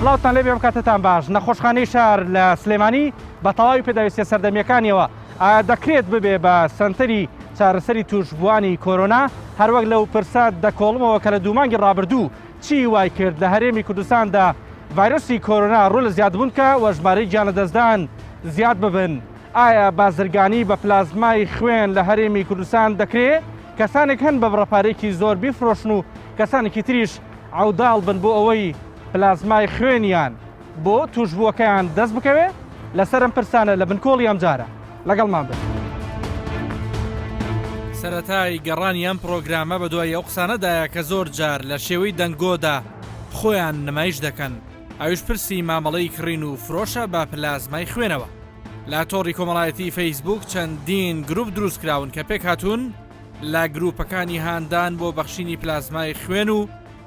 سڵاوتان لێبێ ئەم کاتەتان باش. نەخۆشخانەی شار لە سلێمانی بە تەواوی پێداویستیە سەردەمییەکانیەوە ئایا دەکرێت ببێ بە سەنتەری چارەسەری تووشبووانی کۆرۆنا؟ هەروەک لەو پرسە دەکۆڵمەوە کە لە دوو مانگی ڕابردوو چی وای کرد لە هەرێمی کوردستاندا ڤایرۆسی کۆرۆنا ڕوو لە زیادبوون بکا و ژمارەی گیانلەدەستدان زیاد ببن؟ ئایا بازرگانی بە پلازمای خوێن لە هەرێمی کوردستان دەکرێ؟ کەسانێک هەن بە بڕە پارەیەکی زۆر بیفرۆشن و کەسانێکی تریش عەوداڵ بن بۆ ئەوەی پلازمای خوێنیان بۆ تووشبووەکەیان دەست بکەوێ؟ لەسەر ئەم پرسانە لە بنکۆڵی ئەمجارە لەگەڵمان بن. سەرەتای گەڕانی ئەم پڕۆگرامە بەدوای ئەو قسانەدایە کە زۆر جار لە شێوەی دەنگۆدا خۆیان نمایش دەکەن، ئەویش پرسی مامەڵەی کڕین و فرۆشە بە پلازمای خوێنەوە. لە تۆڕی کۆمەڵایەتی فەیسبووک چەندین گروپ دروستکراون کە پێکهاتوون لە گروپەکانی هاندان بۆ بەخشینی پلازمای خوێن و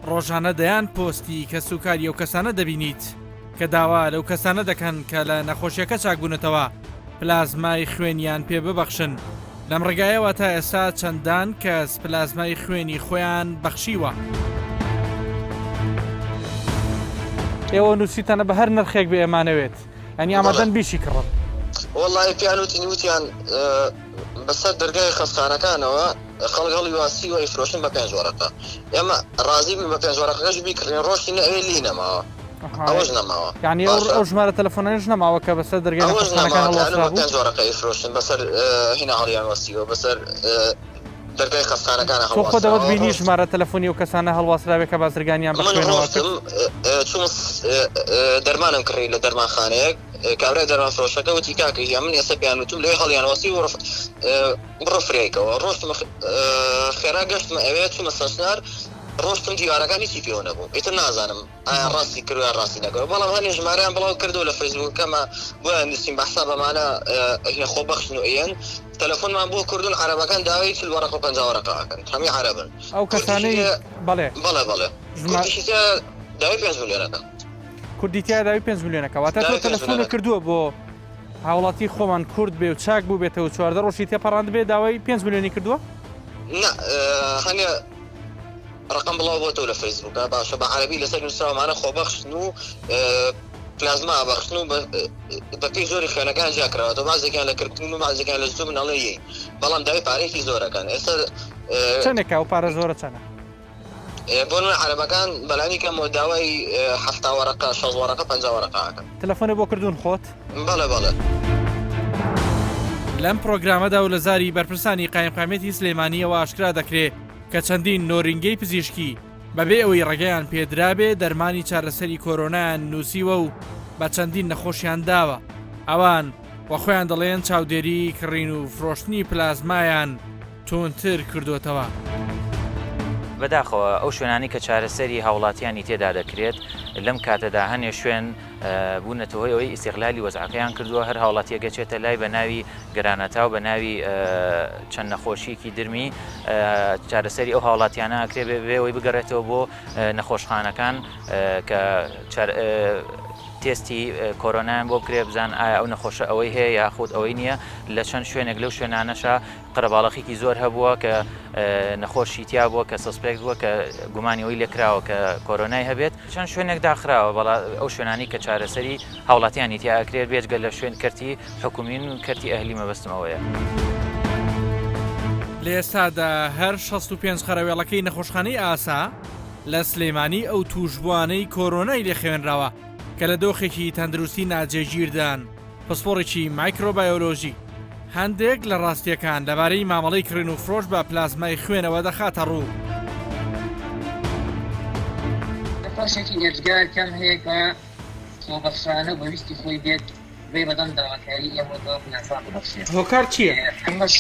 ڕۆژانە دەیان پۆستی کەسوکاری ئەو کەسانە دەبینیت کە داوا لەو کەسانە دەکەن کە لە نەخۆشیەکە چاکبوونەتەوە پلازمای خوێنیان پێ ببەخشن. لەم ڕێگایەوە تا ئێستا چەندان کەس پلازمای خوێنی خۆیان بەخشیوە. ئێوە نووسیتانە بە هەر نرخێک بێ ئەمانەوێت یانی ئامادەن بیشی کڕن. وەڵی پیان وتین وتیان بەسەر دەرگای خەستخانەکانەوە خەڵک هەڵی واسیوە ئیفرۆشن بە پێنج وەرەقە ئێمە ڕازی بووین بە پێنج وەرەقەکەش بیکڕین ڕۆشتین ئەوێ لی نەماوە ئەوەش نەماوە یعنی ئەو باشە ئەو ژمارە تەلەفۆنانەش نەماوە کە بەسەر دەرگای ئەوەش نەخۆشخانەکان نەماوە کە ئەنوو بە هەڵواسرابوو پێنج وەرەقە ئیفرۆشن بەسەر هینا هەڵیان وەستیوە بەسەر دەرگای خەستخانەکانە تۆ خۆت ئەوەت هەڵواسراوە بینی ڕۆشت ژمارە تەلەفۆنی ئەو کەسانە هەڵواسراوێ کە بازرگانیان بە من خوێنەوە کرد ڕۆشتم چوومە دەرمانم کڕی لە دەرمانخانەیەک کابرای دەرمانفرۆشەکە وتی کاکە گیان من ئێستا پێیان وتوم لەوێ هەڵیان وەستی و بڕۆ فریایکەوە ڕۆشتم خێرا گەشتمە ئەوێ چوومە سەرچنار ڕۆشتم دیوارەکان هیچی پێوە نەبوو ئیتر نازانم ئایا ڕاستی کردو یان ڕاستی نەکردو بەڵام هەنێ ژمارەیان بڵاو کردو لە فەیسبووکەمە بۆیان نووسین بە حساب ئەمانە هینە خۆبەخشن و ئەیەن تەلەفۆنمان بۆ کردون عەرەبەکان داوای 40 وەرەقە و 50 وەرەقە ئەکەن هەمی عەرەبن ئەو کەسانەی بەڵێ بەڵێ بەڵێ کوردیشی تیا داوای 5 ملیۆنەکە کوردی تیا داوی 5 ملیۆنەکە واتە تۆ تەلەفۆنە کردووە بۆ هاوڵاتی خۆمان کورد بێ و چاک بووبێتەوە 14 ڕۆژی تێپەڕاندبێ داوای 5 ملیۆنی کردووە؟ نا هەنێ ڕقم بڵاو بۆتەوە لە فەیسبووکە باشە بە عەربی لەسەر نووسراومانە خۆبەخشن و پلازما بەخشن و بەپێی زۆری خوێنەکان جیا کراوەتەوە بازێکیان لە کەرکوک و بازێکیان لە زوو مناڵێ یەی بەڵام داوای پارەیەکی زۆرەکان ئێستا چەندێکە ئەو پارە زۆرە چەنە؟ بۆ نمونە عەرەبەکان بەلانی کەمەوە داوای 70 وەرەقە 60 وەرەقە 50 وەرەقە ئەکەن. تەلەفۆنت بۆ کردوون خۆت؟ بەڵێ بەڵێ. لەم پڕۆگرامەدا و لە زاری بەرپرسانی قایمقامیەتی سلێمانییەوە ئاشکرا دەکرێ کە چەندین نۆرینگەی پزیشکی بەبێ ئەوەی ڕێگەیان پێدرابێ دەرمانی چارەسەری کۆرۆنایان نووسیوە و بە چەندین نەخۆشیان داوە. ئەوان وەخۆیان دەڵێن چاودێری کڕین و فرۆشتنی پلازمایان توندتر کردۆتەوە. بەداخەوە ئەو شوێنانەی کە چارەسەری هاوڵاتیانی تێدا دەکرێت لەم کاتەدا هەنێ شوێن بوونەتە هۆی ئەوەی ئیستیغلالی وەزعەکەیان کردووە هەر هاوڵاتیەک ئەچێتە لای بە ناوی گەرانەتا و بە ناوی چەند نەخۆشیەکی درمی چارەسەری ئەو هاوڵاتیانە ئەکرێ بێ ئەوەی بگەڕێتەوە بۆ نەخۆشخانەکان کە تێستی کۆرۆنایان بۆ بکرێ بزان ئایا ئەو نەخۆشە ئەوەی هەیە یاخود ئەوەی نییە لە چەند شوێنێک لەو شوێنانەشە قەرەباڵەخیکی زۆر هەبووە کە نەخۆشی تیا بووە کە suspect بووە کە گومانی ئەوەی لێکراوە کە کۆرۆنای هەبێت چەند شوێنێک داخراوە بەڵا ئەو شوێنانی کە چارەسەری هاوڵاتیانی تیا ئەکرێت بێجگە لە شوێن کەرتی حکومین و کەرتی ئەهلی مەبەستم ئەوەیە. لە ئێستادا هەر 65 قەرەوێڵەکەی نەخۆشخانەی ئاسا لە سلێمانی ئەو تووشبووانەی کۆرۆنای لێ خەوێنراوە کە لە دۆخێکی تەندروستی ناجێگیردان. پسپۆڕێکی مایکرۆبایۆلۆژی هەندێک لە ڕاستییەکان لەبارەی مامەڵەی کڕین و فرۆش بە پلازمای خوێنەوە دەخاتە ڕوو. نەخۆشێکی ئێجگار کەم هەیە کە خۆبەخشانە و بە ویستی خۆی بێت بێ بەدەم داواکاری ئێمەوە کە پلازما ببەخشێت. هۆکار چییە؟ ئەمەش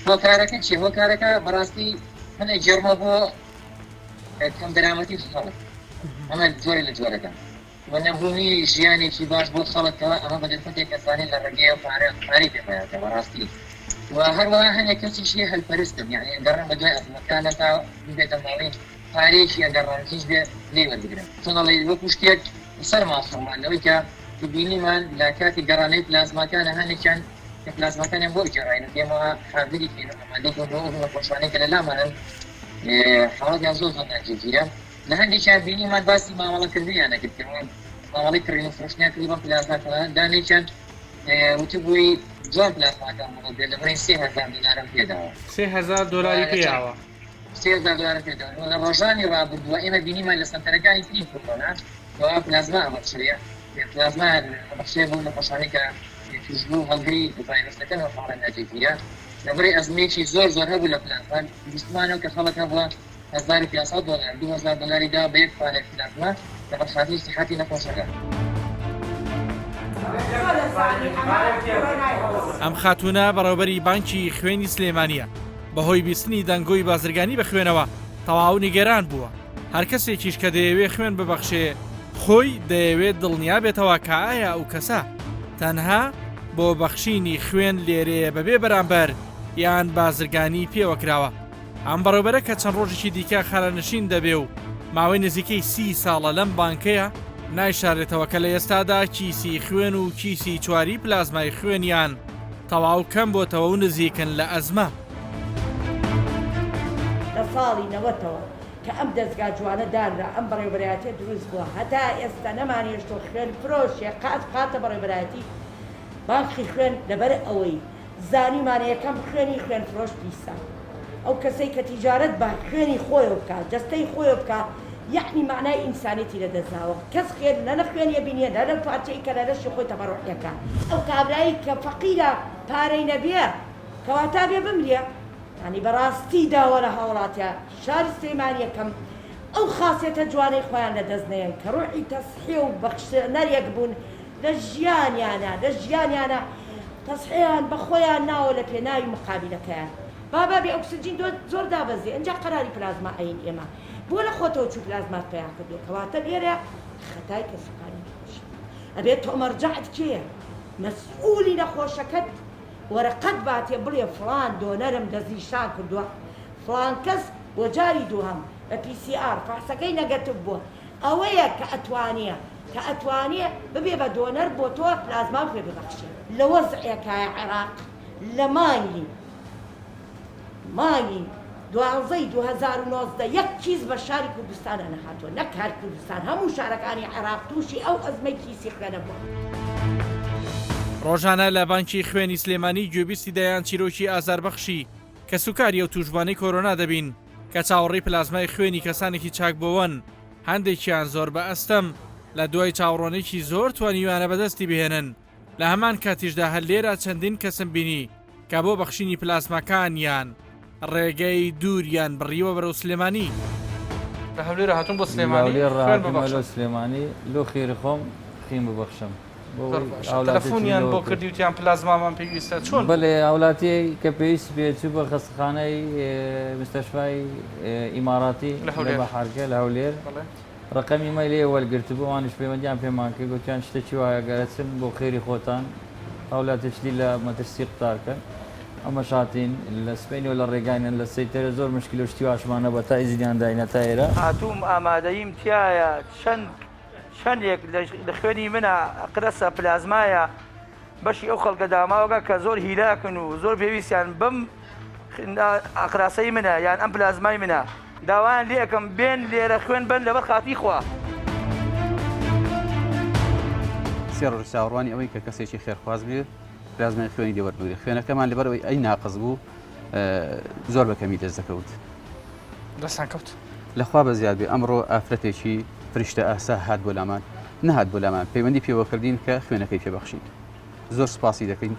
هۆکارەکە چییە؟ هۆکارەکە بەڕاستی من ئەگێڕمەوە بۆ کەمدەرامەتی خەڵک، ئەمە جۆرێک لە جۆرەکان. و نەبوونی ژیانێکی باش بۆ خەڵک کەوا ئەمە بە دەرفەتێک ئەزانێت لە ڕێگەیەوە پارە پارەی پێ پەیا کە بەڕاستی و هەروەها هەنێک کەسیش هەیە هەلپەرستن یعنی ئەگەڕێن بە دوای ئەزمەکانە تا ببێتە ماڵی پارەیەکی ئەگەر ڕەنجیش بێ لێی وەربگرن چۆن ئەڵێی وەکو شتێک سەرمان سوڕمان لەوەی کە بینیمان لە کاتی گەڕانەوەی پلازماکانە هەنێکیان کە پلازماکانیان بۆ ئەگێڕاین و ئێمە حازری کەین و ئامادەی کەین بۆ ئەو نەخۆشانەی کە لە لامانن حاڵەتیان زۆر زۆر ناجێگیرە لە هەندێکیان بینیمان باسی مامەڵەکردنیان ئەکرد کە. مامەڵەی کڕین و فرۆشتنیان کردووە بەم پلازماکەوە، دانەیەکیان وتبووی جوان پلازماکەم بۆ بێ لە بڕی 3000 دۆلارم پێداوە. 3000 دۆلاری پێیاوە. 3000 دۆلارم پێداوە. لە ڕۆژانی ڕابردووە ئێمە بینیمان لە سەنتەرەکانی تری کۆرۆنا کەوا پلازما ئەبەخشرێ، پلازما ئەبەخشرێ بەو نەخۆشانەی کە تووشبوو و هەڵگری ڤایرۆسەکەن و حاڵیان ناجێگیرە. لە بڕی ئەزمەیەکی زۆر زۆر هەبوو لە پلازما، بیستمانەوە کە خەڵک هەبووە 1500 دۆلار، 2000 دۆلاری داوە بە یەک پارێک پلازما لەبەر خاتری سیحەتی نەخۆشەکە. ئەم خاتوونە بەڕێوەبەری بانکی خوێنی سلێمانییە، بەهۆی بیستنی دەنگۆی بازرگانی بە خوێنەوە تەواو نیگەران بووە، هەر کەسێکیش کە دەیەوێ خوێن ببەخشێ خۆی دەیەوێت دڵنیا بێتەوە کە ئایا ئەو کەسە تەنها بۆ بەخشینی خوێن لێرەیە بەبێ بەرامبەر یان بازرگانی پێوە کراوە. ئەم بەڕێوبەرە کە چەند ڕۆژێکی دیکە خانەنشین دەبێ و ماوەی نزیکەی سی ساڵە لەم بانکەیە، نایشارێتەوە کە لە ئێستادا کیسی خوێن و کیسی چواری پلازمای خوێنیان تەواو کەم بۆتەوە و نزیکن لە ئەزمە. لە ساڵی نەوەتەوە کە ئەم دەزگا جوانە دانرا، ئەم بەڕێوەبەرایەتیە دروست بووە، هەتا ئێستا نەمانهێشتووە خوێن فرۆشێ قاچ بخاتە بەڕێوەبەرایەتی بانقی خوێن، لەبەر ئەوەی زانیومانە یەکەم خوێنی خوێنفرۆش پیسە، ئەو کەسەی کە تیجارەت بە خوێنی خۆیەوە بکا، جەستەی خۆیەوە بکا، یەعنی مەعنای ئینسانیەتی لە دەست داوە، کەس خێر نە لە خوێنی ئەبینێ نە لەو پارچەی کە لە لەشی خۆی تەبەڕوعی ئەکا. ئەو کابرای کە فەقیرە پارەی نەبێ کەواتە ئەبێ بمرێ؟ یانی بەڕاستی داوا لە هاوڵاتیان شاری سلێمانی ئەکەم ئەو خاسیەتە جوانەی خۆیان لە دەست نەیەن کە ڕوحی تەزحیە و بەخشەنەرێک بوون لە ژیانیانا لە ژیانیانا تەزحیەیان بە خۆیان ناوە لە پێناوی مقابیلەکەیان. بابا بێ ئۆکسجین دۆ زۆر دابەزی ئنجا قەراری پلازما ئەیین ئێمە بۆ لە خۆتەوە چوو پلازمات پەیا کردوە کەواتە لێرە خەتای کەسوکاری نەخۆشە ئەبێ تۆ مەرجەعت کێیە مەسئولی نەخۆشەکەت وەرەقەت باتێ بڵێ فڵان دۆنەرم دەستنیشان کردوە فڵان کەس بۆ جاری دووهەم بە پی سی ئاڕ فەحسەکەی نەگەتڤ بووە ئەوەیە کە ئەتوانێ کە ئەتوانێ ببێ بە دۆنەر بۆ تۆ پلازما پێ ببەخشێ. لە وەزعێکایە عێراق لە مانگی مانگی دوانزەی 2019 یەک کیس بە شاری کوردستانا نەهاتووە نەک هەر کوردستان هەموو شارەکانی عێراق تووشی ئەو ئەزمەی کیسی خوێنە بوون. ڕۆژانە لە بانکی خوێنی سلێمانی گوێبیستی دەیان چیرۆکی ئازاربەخشی کەسوکاری ئەو تووشبووانەی کۆرۆنا دەبین کە چاوەڕێی پلازمای خوێنی کەسانێکی چاکبووەوەن، هەندێکیان زۆر بە ئەستەم لە دوای چاوەڕوانیی زۆر توانیویانە بەدەستی بهێنن، لە هەمان کاتیشدا هەر لێرە چەندین کەسم بینی کە بۆ بەخشینی پلازماکانیان ڕێگەی دووریان بڕیوە بەرەو سلێمانی. لە هەولێرە هاتوون بۆ سلێمانی خوێن ببەخشن. سلێمانی لۆ خێری خۆم خیم ببەخشم. زۆر باشە تەلەفۆنیان بۆ کردی وتیان پلازمامان پێویستە چۆن؟ بەلێ هاولاتی کە پێویستی پێ چوو بە خەستەخانەی مستەشفای ئیماراتی لە بەحرکە لە هەولێر ڕقەمی مای لێ وەرگرتبوو ئەوانیش پەیوەندیان پێمان کرد گوتیان شتێکی وایە گەر ئەچن بۆ خێری خۆتان هاولاتی چلی لە مەترسی قوتار کەن ئەمەش هاتین لە سبەینەوە لە ڕێگاینن لە سەیتەرە زۆر مشکلە و شتی واشمان نەبووە تا ئیزنیان داینە تا ئێرە. هاتووم ئامادەییم تیایە چەند چەندێک لە خوێنی منە قرەسە پلازمایە بەشی ئەو خەڵکە داماوەکە کە زۆر هیلاکن و زۆر پێویستیان بەم ئەقراسەی منە یان ئەم پلازمای منە داوایان لێ ئەکەم بێن لێرە خوێن بەن لەبەر خاتری خوا. سێ ڕۆژ چاوەڕوانی ئەوەین کە کەسێکی خێرخواز بێ پلازمای خوێنی لێ وەربگرێت خوێنەکەمان لەبەر ئەوەی ئەی ناقص بوو زۆر بە کەمی دەست دەکەوت. دەستان کەوت. لەخوا بەزیاد بێ ئەمڕۆ ئافرەتێکی فریشتە ئاسا هات بۆ لامان نەهات بۆ لامان پەیوەندی پێوە کردین کە خوێنەکەی پێ بەخشین زۆر سوپاسی دەکەین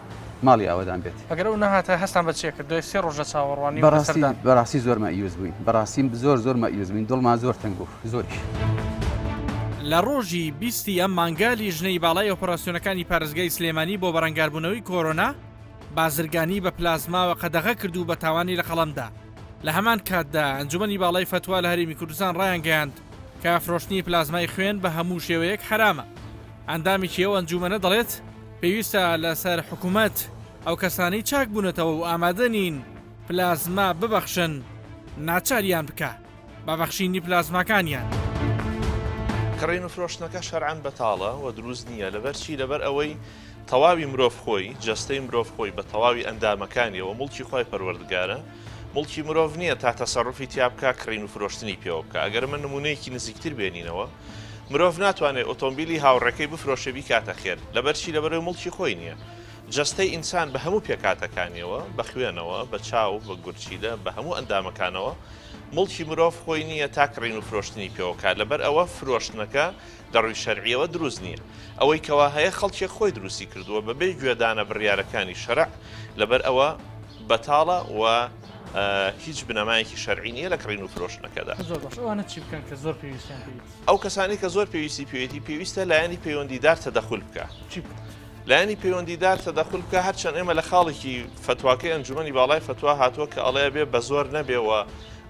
ماڵی ئاوەدان بێت. ئەگەر ئەو نەهاتایە هەستان بە چێ کرد دوای سێ ڕۆژ لە چاوەڕوانی و بەڕاستی سەردان؟ بەڕاستی زۆر مەئیوس بووین بەڕاستی زۆر زۆر مەئیوس بووین دڵمان زۆر تەنگ بوو زۆریش. لە ڕۆژی بیستی ئەم مانگە لیژنەی باڵای ئۆپەراسیۆنەکانی پارێزگای سلێمانی بۆ بەرەنگاربوونەوەی کۆرۆنا بازرگانی بە پلازماوە قەدەغە کرد و بە تاوانی لە قەڵەم دا. لە هەمان کاتدا ئەنجومەنی باڵای فەتوا لە هەرێمی کوردستان ڕایانگەیاند کە فرۆشتنی پلازمای خوێن بە هەموو شێوەیەک حەرامە. ئەندامێکی ئەو ئەنجومەنە دەڵێت، پێویستە لەسەر حکومەت ئەو کەسانەی چاک بوونەتەوە و ئامادە نین پلازما ببەخشن ناچاریان بکا بە بەخشینی پلازماکانیان. کڕین و فرۆشتنەکە شەرعەن بەتاڵە و دروست نییە، لەبەر چی؟ لەبەر ئەوەی تەواوی مرۆڤ خۆی، جەستەی مرۆڤ خۆی بە تەواوی ئەندامەکانیەوە موڵکی خوای پەروەردگارە، موڵکی مرۆڤ نییە تا تەسەروفی تیا بکا کڕین و فرۆشتنی پێوە بکا، ئەگەر ئەمە نموونەیەکی نزیکتر بێنینەوە. مرۆڤ ناتوانێ ئۆتۆمبیلی هاوڕێکەی بفرۆشێ بیکاتە خێر، لەبەر چی؟ لەبەرئەوەی موڵکی خۆی نییە. جەستەی ئینسان بە هەموو پێکهاتەکانیەوە، بە خوێنەوە، بە چاو، بە گورچیلە، بە هەموو ئەندامەکانەوە، موڵکی مرۆڤ خۆی نییە تا کڕین و فرۆشتنی پێوە بکات، لەبەر ئەوە فرۆشتنەکە لە ڕووی شەرعیەوە دروست نییە. ئەوەی کەوا هەیە خەڵکێک خۆی دروستی کردووە بەبێ گوێدانە بڕیارەکانی شەرع، لەبەر ئەوە بەتاڵە و هیچ بنەمایەکی شەرعی نییە لە کڕین و فرۆشتنەکەدا. زۆر باش ئەوانە چی بکەن کە زۆر پێویستیان پێیەتی؟ ئەو کەسانەی کە زۆر پێویستی پێیەتی پێویستە لایەنی پەیوەندیدار تەدەخول بکا. چی بکات؟ لایەنی پەیوەندیدار تەدەخول بکا هەرچەند ئێمە لە خاڵێکی فەتواکەی ئەنجومەنی باڵای فەتوا هاتووە کە ئەڵێ ئەبێ بە زۆر نەبێ و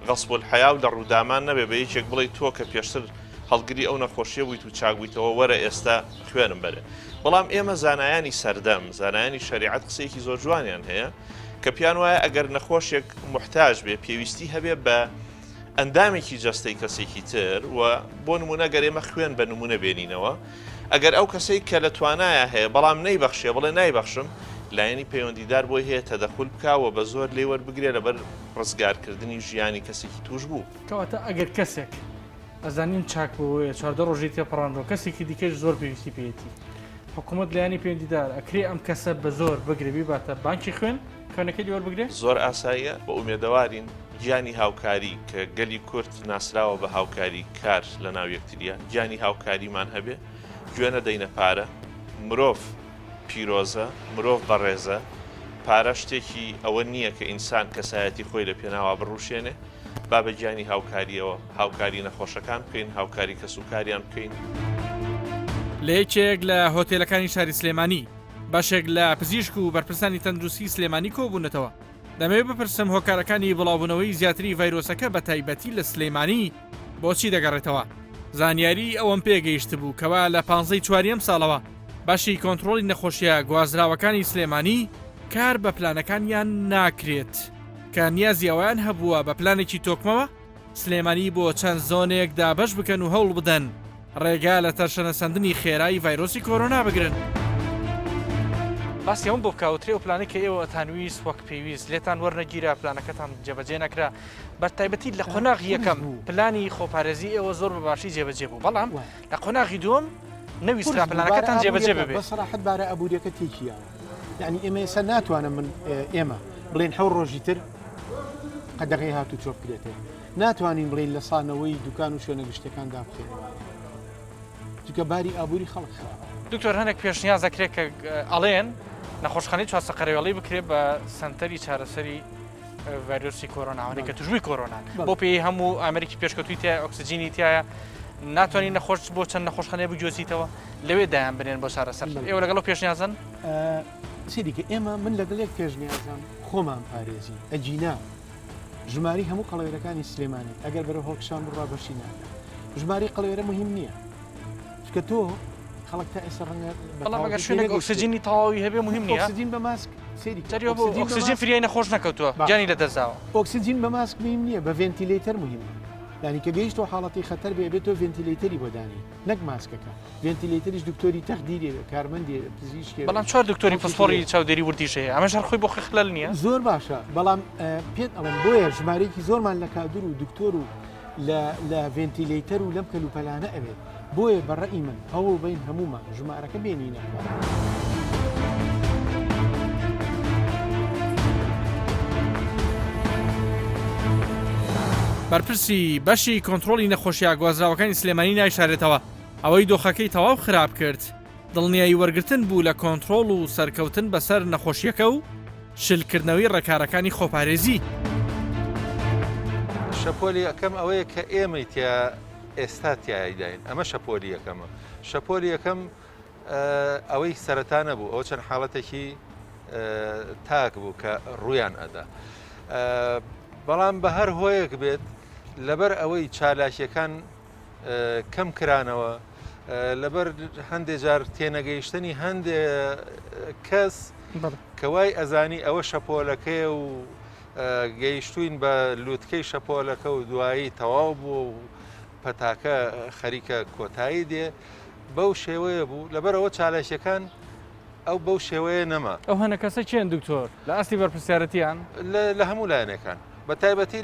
غەسب الحیا و لە ڕوودامان نەبێ بە یەکێک بڵێی تۆ کە پێشتر هەڵگری ئەو نەخۆشیە بوویت و چاک بوویتەوە وەرە ئێستا خوێنم بەرێ بەڵام ئێمە زانایانی سەردەم زانایانی شەریعەت قسەیەکی زۆر جوانیان هەیە کە پیان وایە ئەگەر نەخۆشێک محتاج بێ پێویستی هەبێ بە ئەندامێکی جەستەی کەسێکی تر و بۆ نمونە گەر ئێمە خوێن بە نمونە بێنینەوە ئەگەر ئەو کەسەی کە لە توانایە هەیە بەڵام نەیبەخشێ بڵێ نایبەخشم لایەنی پەیوەندیدار بۆی هەیە تەدەخول بکا و بە زۆر لێی وەربگرێ لەبەر ڕزگارکردنی ژیانی کەسێکی تووشبوو. کەواتە ئەگەر کەسێک ئەزانین چاک بووەیە 14 ڕۆژی تێپەڕاندووە کەسێکی دیکەش زۆر پێویستی پێیەتی حکوومەت لایەنی پەیوەندیدار ئەکرێ ئەم کەسە بە زۆر بگرێ بیباتە بانکی خوێن خوێنەکەی لێ وەربگرێ؟ زۆر ئاساییە و ئومێدەوارین گیانی هاوکاری کە گەلی کورد ناسراوە بە هاوکاری کار لە ناو یەکتریە گیانی هاوکاریمان هەبێ گوێ نەدەینە پارە مرۆڤ پیرۆزە مرۆڤ بەڕێزە پارە شتێکی ئەوە نییە کە ئینسان کەسایەتی خۆی لە پێناوا بڕوشێنێ با بە گیانی هاوکاریەوە هاوکاری نەخۆشەکان بکەین هاوکاری کەسوکاریان بکەین. لە یەکێک لە هۆتێلەکانی شاری سلێمانی بەشێک لە پزیشک و بەرپرسانی تەندروستی سلێمانی کۆبوونەتەوە. دەمەوێت بپرسم هۆکارەکانی بڵاوبوونەوەی زیاتری ڤایرۆسەکە بە تایبەتی لە سلێمانی بۆچی دەگەڕێتەوە؟ زانیاری ئەوەم پێگەیشتبوو کەوا لە پانزەی چواری ئەمساڵەوە بەشی کۆنتڕۆڵی نەخۆشیە گوازراوەکانی سلێمانی کار بە پلانەکانیان ناکرێت کە نیازی ئەوەیان هەبووە بە پلانێکی تۆکمەوە سلێمانی بۆ چەند زۆنێک دابەش بکەن و هەوڵ بدەن ڕێگا لە تەشەنەسەندنی خێرای ڤایرۆسی کۆرۆنا بگرن. باسی ئەوەم بۆ بکە ئەوترێ ئەو پلانەی کە ئێوە ئەتانویست وەک پێویست لێتان وەرنەگیرا پلانەکەتان جێبەجێ نەکرا بە تایبەتی لە قۆناغی یەکەم پلانی خۆپارێزی ئێوە زۆر بە باشی جێبەجێ بوو بەڵام لە قۆناغی دووەم نەویسترا پلانەکەتان جێبەجێ ببێت. بە سەراحەت بارە ئابووریەکە تێکیاوە یعنی ئێمە ئێستا ناتوانم من ئێمە بڵێن حەو ڕۆژی تر قەدەغەی هاتوچۆ بکرێتەوە ناتوانین بڵێین لە سانەوەی دوکان و شوێنە گشتیەکان دابخەین چونکە باری ئابووری خەڵک خراپە. دکتۆر هەنێک پێشنیاز دەکرێت کە ئەڵێن نەخۆشخانەی چوارسە قەرەوێڵی بکرێت بە سەنتەری چارەسەری ڤایرۆسی کۆرۆنا ئەوانەی کە توشبووی کۆرۆنان بۆ پێی هەموو ئامێرێکی پێشکەوتوی تایە ئۆکسجینی تایە ناتوانانی نەخۆش بۆ چەند نەخۆشخانەیە بگوێزیتەوە لەوێ دایان بنێن بۆ چارەسەر ئێوە لەگەڵ پێشنیازن سەیری ئێمە من لەگەڵ یەک پێشنیازم خۆمان پارێزی ئەگینا ژمارەی هەموو قەڵەوێرەکانی سلێمانی ئەگەر بەرەو هەڵکشان بڕوا بەشی ناکە ژمارەی قەڵەوێرە مهم نییە چکە تۆ خەڵک تا ئێستا ڕەنگە بەڵام ئەگەر شوێنێک ئۆکسجینی تەواوی هەبێ مهم نییە ئۆکسجین بە ماسک سەیری ئۆکسجین فریای نەخۆش نەکەوتووە گیانی لەدەستداوە ئۆکسجین بە ماسک مهم نییە بە ventilator مهمە یعنی کە گەیشتەوە حاڵەتی خەتەر بێ بێت تۆ ventilator ی بۆ دانی نەک ماسکەکە ventilator یش دکتۆری تەخدیری بێ کارمەندی بێ پزیشکی بەڵام چوار دکتۆری پسپۆڕی چاودێری وردیش هەیە ئەمەش هەر خۆی بۆ خۆی خلل نییە زۆر باشە بەڵام پێت ئەڵێم بۆیە ژمارەیەکی زۆرمان لە کادر و دکتۆر و لە ventilator و لەم کەلوپەلانە ئەوێت بۆیە بە ڕەئی من هەوڵ بین هەمومان ژمارەکە بێنینە بەرپرسی بەشی کۆنترۆڵی نەخۆشیە گوازراوەکانی سلێمانی نایشارێتەوە ئەوەی دۆخەکەی تەواو خراپ کرد دڵنیایی وەرگرتن بوو لە کۆنترۆڵ و سەرکەوتن بەسەر نەخۆشیەکە و شلکردنەوەی ڕێکارەکانی خۆپارێزی. شەپۆلی یەکەم ئەوەیە کە ئێمەی تیا ئێستا تیایداین ئەمە شەپۆلی یەکەمە شەپۆلی یەکەم ئەوەی سەرەتا نەبوو ئەوە چەند حاڵەتێکی تاک بوو کە ڕویان ئەدا بەڵام بە هەر هۆیەک بێت لەبەر ئەوەی چالاکیەکان کەم کرانەوە لەبەر هەندێ جار تێنەگەیشتنی هەندێ کەس کە وای ئەزانی ئەوە شەپۆلەکەیە و گەیشتوین بە لوتکەی شەپۆلەکە و دوایی تەواو بووە و پەتاکە خەریکە کۆتایی دێ بەو شێوەیە بوو لەبەرەوە چالاکیەکان ئەو بەو شێوەیە نەما. ئەو هەنە کەسە کێن دکتۆر؟ لە ئاستی بەرپرسیارەتیان؟ لە هەموو لایەنەکان بە تایبەتی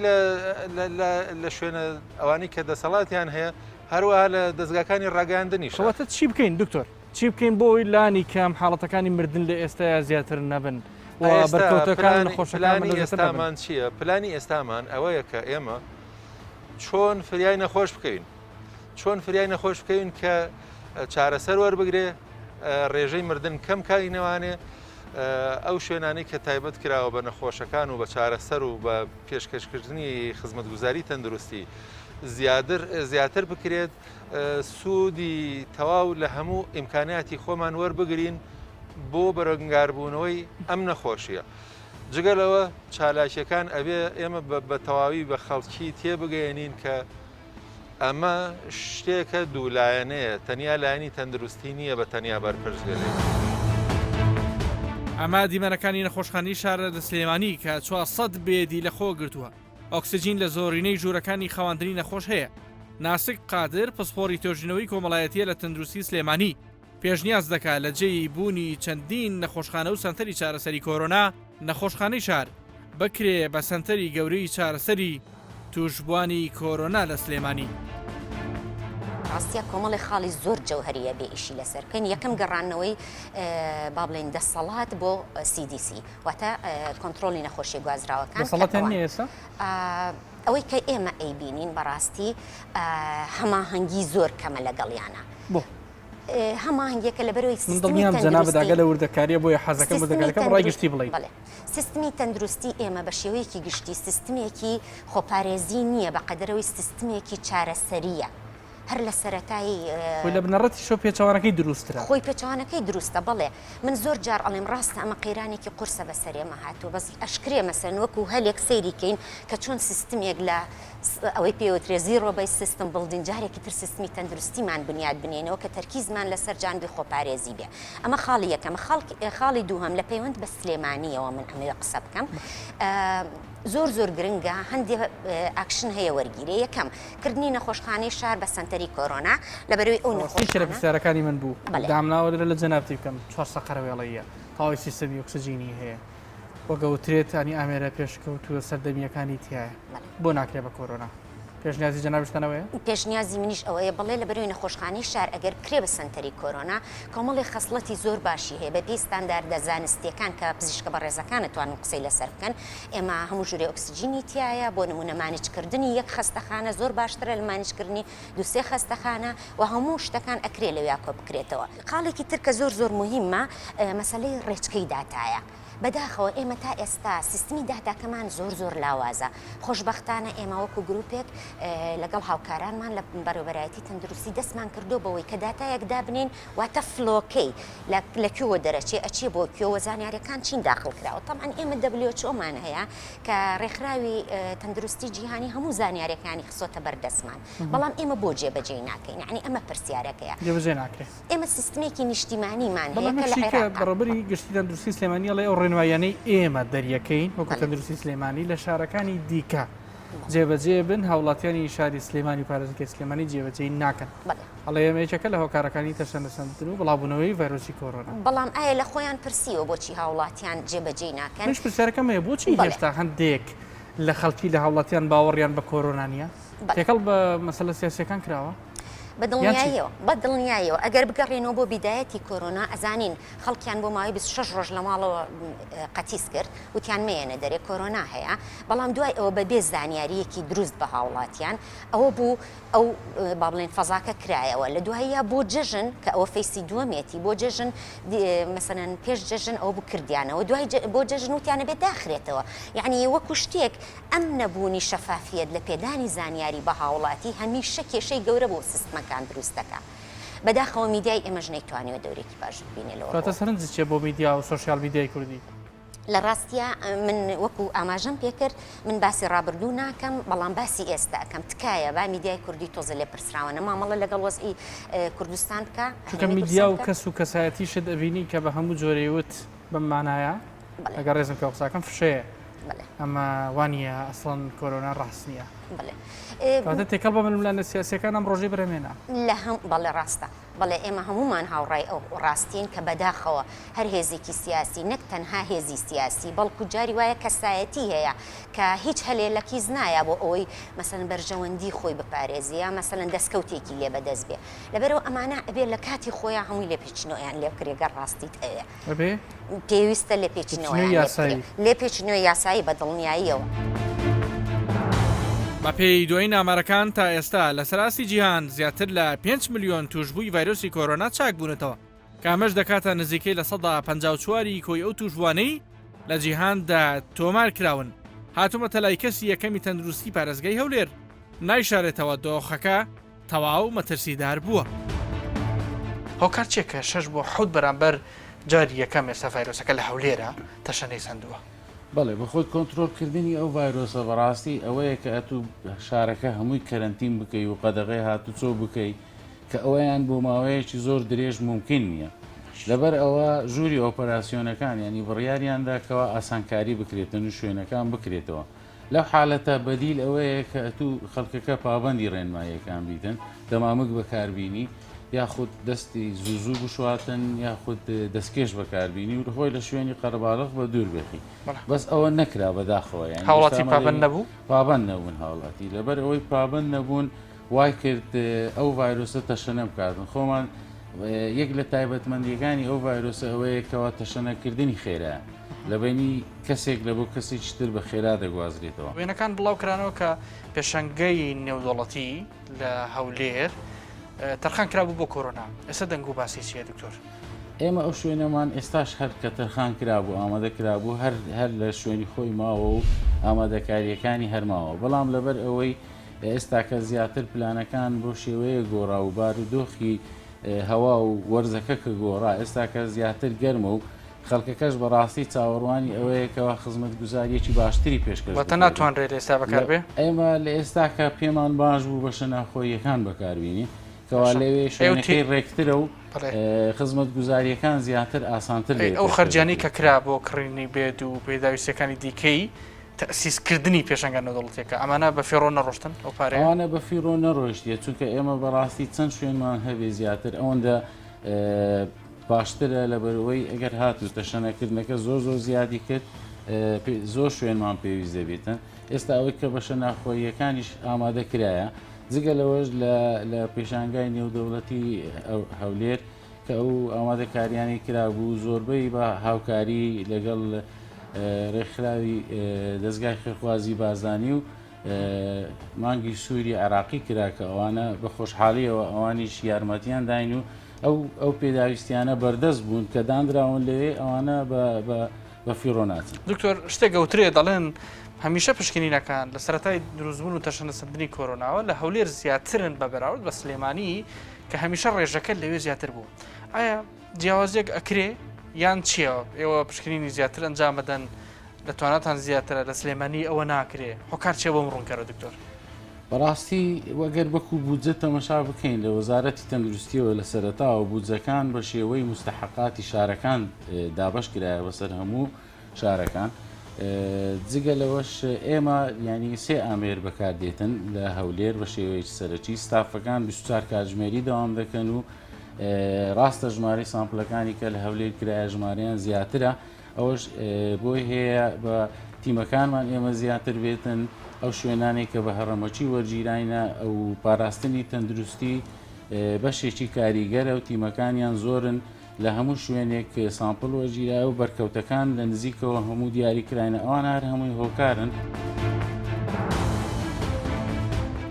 لە شوێنە ئەوانەی کە دەسەڵاتیان هەیە هەروەها لە دەزگاکانی ڕاگەیاندنیشا. کەواتە چی بکەین دکتۆر؟ چی بکەین بۆ ئەوەی لانی کەم حاڵەتەکانی مردن لە ئێستایا زیاتر نەبن و ئێستا بەرکەوتەکان و پلانی نەخۆشەکان پلانی زیاتر نەبن؟ ئێستامان چییە؟ پلانی ئێستامان ئەوەیە کە ئێمە چۆن فریای نەخۆش بکەوین چۆن فریای نەخۆش بکەوین کە چارەسەر وەربگرێ ڕێژەی مردن کەم کاینەوانێ ئەو شوێنانەی کە تایبەت کراوە بە نەخۆشەکان و بە چارەسەر و بە پێشکەشکردنی خزمەتگوزاری تەندروستی زیادر زیاتر بکرێت سوودی تەواو لە هەموو ئیمکانیاتی خۆمان وەربگرین بۆ بەرەنگاربوونەوەی ئەم نەخۆشیە. جگە لەوە چالاکیەکان ئەبێ ئێمە بە تەواوی بە خەڵکی تێبگەیەنین کە ئەمە شتێکە دوولایەنەیە، تەنیا لایەنی تەندروستی نییە بە تەنیا بەرپرس بێ لێی. ئەمە دیمەنەکانی نەخۆشخانەی شارە لە سلێمانی کە 400 bed ی لەخۆ گرتووە. ئۆکسجین لە زۆرینەی ژوورەکانی خەواندنی نەخۆش هەیە. ناسک قادر، پسپۆڕی توێژینەوەی کۆمەڵایەتییە لە تەندروستی سلێمانی، پێشنیاز دەکات لە جێی بوونی چەندین نەخۆشخانە و سەنتەری چارەسەری کۆرۆنا، نەخۆشخانەی شار بکرێ بە سەنتەری گەورەی چارەسەری تووشبووانی کۆرۆنا لە سلێمانی. ڕاستە کۆمەڵێ خاڵی زۆر جەوهەریە بێ ئیشی لەسەر بکەین یەکەم گەڕانەوەی با بڵێین دەسەڵات بۆ CDC واتە کۆنترۆڵی نەخۆشیە گوازراوەکان دەسەڵاتیان نییە ئێستا؟ ئەوەی کە ئێمە ئەیبینین بەڕاستی هەماهەنگی زۆر کەمە لەگەڵیانە. بۆ؟ هەماهەنگیەکە لەبەرەوەی من دڵنیام جەنابت ئاگا لە وردەکاریە بۆیە حەزەکەم وردەکاریەکە بە ڕای گشتی بڵێی. بەڵێ سیستمی تەندروستی ئێمە بە شێوەیەکی گشتی سیستمێکی خۆپارێزی نییە بە قەدەرەوەی سیستمێکی چارەسەریە. هەر لە سەرەتای. خۆی لە بنەڕەتیشەوە پێچەوانەکەی دروستترە. خۆی پێچەوانەکەی دروستە بەڵێ. من زۆر جار ئەڵێم ڕاستە ئەمە قەیرانێکی قورسە بەسەر ئێمە هاتووە بەس ئەشکرێ مەسەلەن وەکو هەلێک سەیری کەین کە چۆن سیستمێک لە ئەوەی پێ وترێ zero base system building جارێکی تر سیستمی تەندروستیمان بنیات بنێینەوە کە تەرکیزمان لەسەر جانبی خۆپارێزی بێ ئەمە خاڵی یەکەمە خاڵی دووهەم لە پەیوەند بە سلێمانیەوە من ئەمەوێ قسە بکەم زۆر زۆر گرنگە هەندێ ئاکشن هەیە وەرگیرێ یەکەم کردنی نەخۆشخانەی شار بە سەنتەری کۆرۆنا لەبەرەوەی ئەو نەخۆشی لە پرسیارەکانی من بوو دامناوە لێرە لە جەنابتی بکەم 400 قەرەوێڵەیە تەواوی سیستەمی ئۆکسجینی هەیە وەک ئەوترێت ینی ئامێرە پێشکەوتووە سەردەمییەکانی تیایە بۆ ناکرێ بە کۆرۆنا؟ پێشنیازی جەنابیشتان ئەوەیە؟ پێشنیازی منیش ئەوەیە بەڵێ لەبەرەوەی نەخۆشخانەی شار ئەگەر بکرێ بە سەنتەری کۆرۆنا کۆمەڵێ خەسڵەتی زۆر باشی هەیە بەپێی ستانداردە زانستیەکان کە پزیشکە بەڕێزەکان ئەتوانن قسەی لەسەر بکەن ئێمە هەموو ژوورێ ئۆکسجینی تیایە بۆ نمونە manage کردنی یەک خەستەخانە زۆر باشترە لە manage کردنی دوو سێ خەستەخانە و هەموو شتەکان ئەکرێ لەویا کۆ بکرێتەوە. خاڵێکی تر کە زۆر زۆر موهیمە مەسەلەی ڕێچکەی داتایە. بەداخەوە ئێمە تا ئێستا سیستمی داتاکەمان زۆر زۆر لاوازە. خۆشبەختانە ئێمە وەکو گروپێک لەگەڵ هاوکارانمان لە بەڕێوەبەرایەتی تەندروستی دەستمان کردووە بەوەی کە داتایەک دابنێین واتە flow کەی لە کوێوە دەرەچێ ئەچێ بۆ کوێ و زانیاریەکان چین داخڵ کراوە. تەبعەن ئێمە WHO مان هەیە کە ڕێکخراوی تەندروستی جیهانی هەموو زانیاریەکانی خستۆتە بەردەستمان بەڵام ئێمە بۆ جێبەجێی ناکەین یانی ئەمە پرسیارەکەیە. جێبەجێ ناکرێ. ئێمە سیستمێکی نیشتیمانیمان هەیە کە لە عێراق. بەڕێوەبەری گشتی تەندروستی سلێمانی ئەڵێ ئەو ڕێنماییانەی ئێمە دەریەکەین وەکو تەندروستی سلێمانی لە شارەکانی دیکە جێبەجێ بن هاوڵاتیانی شاری سلێمانی و پارێزگای سلێمانی جێبەجێی ناکەن. ئەڵێ ئەمە یەکێکە لە هۆکارەکانی تەشەنەسەندن و بڵاوبوونەوەی ڤایرۆسی کۆرۆنا. بەڵام ئایا لە خۆیان پرسیوە بۆچی هاوڵاتیان جێبەجێی ناکەن؟ منیش پرسیارەکەم هەیە بۆچی هێشتا هەندێک لە خەڵکی لە هاوڵاتیان باوەڕیان بە کۆرۆنا نییە؟ تێکەڵ بە مەسەلە سیاسیەکان کراوە؟ بە دڵنیاییەوە بە دڵنیاییەوە ئەگەر بگەڕێنەوە بۆ بیدایەتی کۆرۆنا ئەزانین خەڵکیان بۆ ماوەی 26 ڕۆژ لە ماڵەوە قەتیس کرد وتیان مەیەنە دەرێ کۆرۆنا هەیە بەڵام دوای ئەوە بەبێ زانیاریەکی دروست بە هاوڵاتیان ئەوە بوو ئەو با بڵێن فەزاکە کرایەوە لە دواییا بۆ جەژن کە ئەوە phase ی دووەمێتی بۆ جەژن مەسەلەن پێش جەژن ئەوە بوو کردیانەوە دوای بۆ جەژن وتیانە بێت داخرێتەوە یعنی وەکو شتێک ئەم نەبوونی شەفافیەت لە پێدانی زانیاری بە هاوڵاتی هەمیشە کێشەی گەورە بۆ سیستمەکان دروست دەکا. بەداخەوە میدیای ئێمەش نەیتوانیوە دەورێکی باش ببینێ لەوە کەواتە سەرنجت چیە بۆ میدیا و سۆشیال میدیای کوردی؟ لە ڕاستیا من وەکو ئاماژەم پێکرد من باسی ڕابردوو ناکەم بەڵام باسی ئێستا ئەکەم تکایە با میدیای کوردی تۆزە لێپرسراوانە مامەڵە لەگەڵ وەزعی کوردستان بکا چونکە هەرێمی میدیا کوردستان و بکا. کەس و کەسایەتیشت ئەبینی کە بە هەموو جۆرێ وت بەم مانایە بەڵێ. ئەگەر ڕێزم کە قساکەم فشەیە بەڵێ. ئەمە وانیە ئەسڵەن کۆرۆنا ڕاست نییە. بەڵێ. کەواتە تێکەڵ بە ململانێ سیاسییەکان ئەم ڕۆژەی بەرهەمهێنا. لە هەم بەڵێ ڕاستە. بەڵێ ئێمە هەموومان هاوڕای ئەو ڕاستیین کە بەداخەوە هەر هێزێکی سیاسی نەک تەنها هێزی سیاسی بەڵکو جاری وایە کەسایەتی هەیە کە هیچ هەلێ لە کیس نایا بۆ ئەوەی مەسەلەن بەرژەوەندی خۆی بپارێزێ یا مەسەلەن دەسکەوتێکی لێ بەدەست بێ لەبەرئەوە ئەمانە ئەبێ لە کاتی خۆیا هەمووی لێپێچینەوەیان لێ بکرێ گەر ڕاستیت ئەوێ. ئەبێ؟ پێویستە لێپێچینەوەیان لێ بکرێ. لێپێچینەوەی یاسایی بە دڵنیاییەوە. بەپێی دوایین ئامارەکان تا ئێستا لەسەر ئاستی جیهان زیاتر لە پێنج ملیۆن تووشبووی ڤایرۆسی کۆرۆنا چاکبوونەتەوە، کە ئەمەش دەکاتە نزیکەی 54% ی کۆی ئەو تووشبووانەی لە جیهاندا تۆمارکراون. هاتوومەتە لای کەسی یەکەمی تەندروستی پارێزگای هەولێر، نایشارێتەوە دۆخەکە تەواو مەترسیدار بووە. هۆکار چیە کە شەش بۆ حەوت بەرامبەر جاری یەکەم ئێستا ڤایرۆسەکە لە هەولێرە تەشەنەی سەندووە؟ بەڵێ بەخۆی کۆنترۆڵ کردنی ئەو ڤایرۆسە بەڕاستی ئەوەیە کە ئەتوو شارەکە هەمووی کەرەنتین بکەی و قەدەغەی هاتوچۆ بکەی کە ئەوەیان بۆ ماوەیەکی زۆر درێژ مومکین نییە لەبەر ئەوە ژووری ئۆپەراسیۆنەکان ینی بڕیاریاندا کەوا ئاسانکاری بکرێتن و شوێنەکان بکرێتەوە لەو حالەتە بەدیل ئەوەیە کە ئەتوو خەڵکەکە پابەندی ڕێنماییەکان بیتن، دەمامک بەکاربینی یاخود دەستی زوو زوو بشواتن یاخود دەستکێش بەکاربینی و خۆی لە شوێنی قەرەباڵغ بە دوور بخی. بەس ئەوە نەکرا بەداخەوە یانی هاوڵاتی پابەند نەبوو؟ پابەند نەبوون هاوڵاتی لەبەر ئەوەی پابەند نەبوون وای کرد ئەو ڤایرۆسە تەشەنە بکاتن خۆمان یەک لە تایبەتمەندیەکانی ئەو ڤایرۆسە ئەوەیە کەوا تەشەنەکردنی خێرایە لە بەینی کەسێک لە بۆ کەسێکی تر بە خێرا دەگوازرێتەوە. وێنەکان بڵاو کرانەوە کە پێشەنگەی نێودەوڵەتی لە هەولێر تەرخان کرابوو بۆ کۆرۆنا، ئێستا دەنگ و باسی چییە دکتۆر؟ ئێمە ئەو شوێنەمان ئێستاش هەر کە تەرخان کرابوو ئامادە کرابوو هەر هەر لە شوێنی خۆی ماوە و ئامادەکارییەکانی هەر ماوە بەڵام لەبەر ئەوەی ئێستاکە زیاتر پلانەکان بۆ شێوەیە گۆڕا و بارودۆخی هەوا و وەرزەکە کە گۆڕا ئێستاکە زیاتر گەرمە و خەڵکەکەش بەڕاستی چاوەڕوانی ئەوەیە کەوا خزمەتگوزارییەکی باشتری پێشکەش واتە ناتوانرێت لە ئێستا بەکار بێ؟ ئێمە لە ئێستاکە پێمان باش بوو بەشە ناوخۆییەکان بەکاربینین کەوا لەوێ شوێنەکەی ڕێکترە و خزمەتگوزارییەکان زیاتر ئاسانتر لێ ئەو خەرجیانەی کە کرا بۆ کڕینی بێد و پێداویستییەکانی دیکەی تەئسیس کردنی پێشەنگە نێودەوڵەتییەکە ئەمانە بە فیڕۆ نەڕۆشتن ئەو پارەیە؟ ئەوانە بە فیڕۆ نەڕۆیشتیە چونکە ئێمە بەڕاستی چەند شوێنمان هەبێ زیاتر ئەوەندە باشترە لەبەرئەوەی ئەگەر هاتوو تەشەنەکردنەکە زۆر زۆر زیادی کرد زۆر شوێنمان پێویست دەبێتن ئێستا ئەوەی کە بەشە ناخۆییەکانیش ئامادە کرایە جگە لەوەش لە پێشانگای نێودەوڵەتی هەولێر کە ئەو ئامادەکاریانی کرابوو زۆربەی بە هاوکاری لەگەڵ ڕێکخراوی دەستگای خێرخوازی بارزانی و مانگی سووری عێراقی کرا کە ئەوانە بە خۆشحاڵیەوە ئەوانیش یارمەتیان داین و ئەو ئەو پێداویستیانە بەردەست بوون کە دانراون لەوێ ئەوانە بە فیڕۆ ناچن. دکتۆر شتێک ئەوترێ دەڵێن هەمیشە پشکنینەکان لە سەرەتای دروستبوون و تەشەنەسەندنی کۆرۆناوە لە هەولێر زیاترن بە بەراورد بە سلێمانی کە هەمیشە ڕێژەکە لەوێ زیاتر بوو ئایا جیاوازیەک ئەکرێ یان چییە ئێوە پشکنینی زیاتر ئەنجام بدەن لە تواناتان زیاترە لە سلێمانی ئەوە ناکرێ هۆکار چیە بۆم ڕوونکەرە دکتۆر؟ بەڕاستی وەگەر وەکو بودجە تەمەشا بکەین لە وەزارەتی تەندروستیەوە لە سەرەتاوە بودجەکان بە شێوەی مستحقاتی شارەکان دابەش کرایە بەسەر هەموو شارەکان جگە لەوەش ئێمە ینی سێ ئامێر بەکاردێتن لە هەولێر بە شێوەیەکی سەرەکی ستافەکان 24 کاتژمێری دەوام دەکەن و ڕاستە ژمارەی سامپلەکانی کە لە هەولێر کرایە ژمارەیان زیاترە ئەوەش بۆی هەیە بە تیمەکانمان ئێمە زیاتر بێتن ئەو شوێنانەی کە بە هەڕەمەکی وەرگیراینە ئەو پاراستنی تەندروستی بەشێکی کاریگەرە و تیمەکانیان زۆرن لە هەموو شوێنێک سامپڵ وەرگیرایە و بەرکەوتەکان لە نزیکەوە هەموو دیاری کراینە ئەوان هەر هەمووی هۆکارن.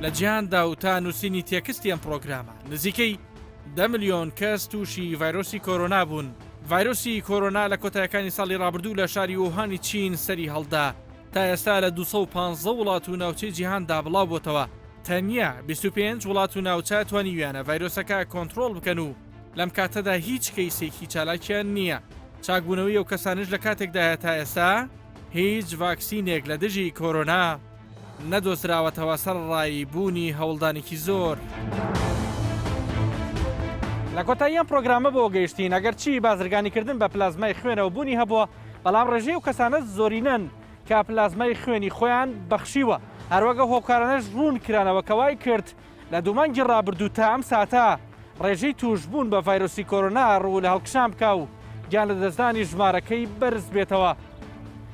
لە جیهاندا و تا نووسینی تێکستی ئەم پڕۆگرامە نزیکەی دە ملیۆن کەس تووشی ڤایرۆسی کۆرۆنا بوون. ڤایرۆسی کۆرۆنا لە کۆتایەکانی ساڵی ڕابردوو لە شاری ووهانی چین سەری هەڵدا، تا ئێستا لە 215 وڵات و ناوچەی جیهاندا بڵاوبۆتەوە، تەنیا 25 وڵات و ناوچە توانیویانە ڤایرۆسەکە کۆنتڕۆڵ بکەن و لەم کاتەدا هیچ کەیسێکی چالاکیان نییە، چاکبوونەوەی ئەو کەسانەش لە کاتێکدایە تا ئێستا هیچ ڤاکسینێک لە دژی کۆرۆنا نەدۆزراوەتەوە سەرەڕای بوونی هەوڵدانێکی زۆر. لە کۆتایی ئەم پرۆگرامە بۆ گەیشتین ئەگەرچی بازرگانیکردن بە پلازمای خوێنەوە بوونی هەبووە، بەڵام ڕێژەی ئەو کەسانە زۆرینەن کە پلازمای خوێنی خۆیان بەخشیوە. هەروەک ئەو هۆکارانەش ڕوون کرانەوە کە وای کرد لە دوو مانگی ڕابردوو تا ئەم ساتە ڕێژەی تووشبوون بە ڤایرۆسی کۆرۆنا ڕوو لە هەڵکشان بکا و گیان لەدەستدانی ژمارەکەی بەرز بێتەوە.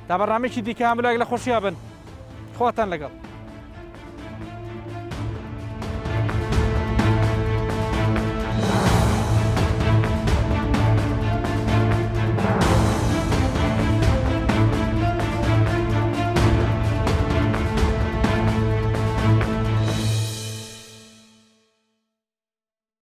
تا بەرنامەیەکی دیکە هەموو لایەک لە خۆشیا بن. خواتان لەگەڵ.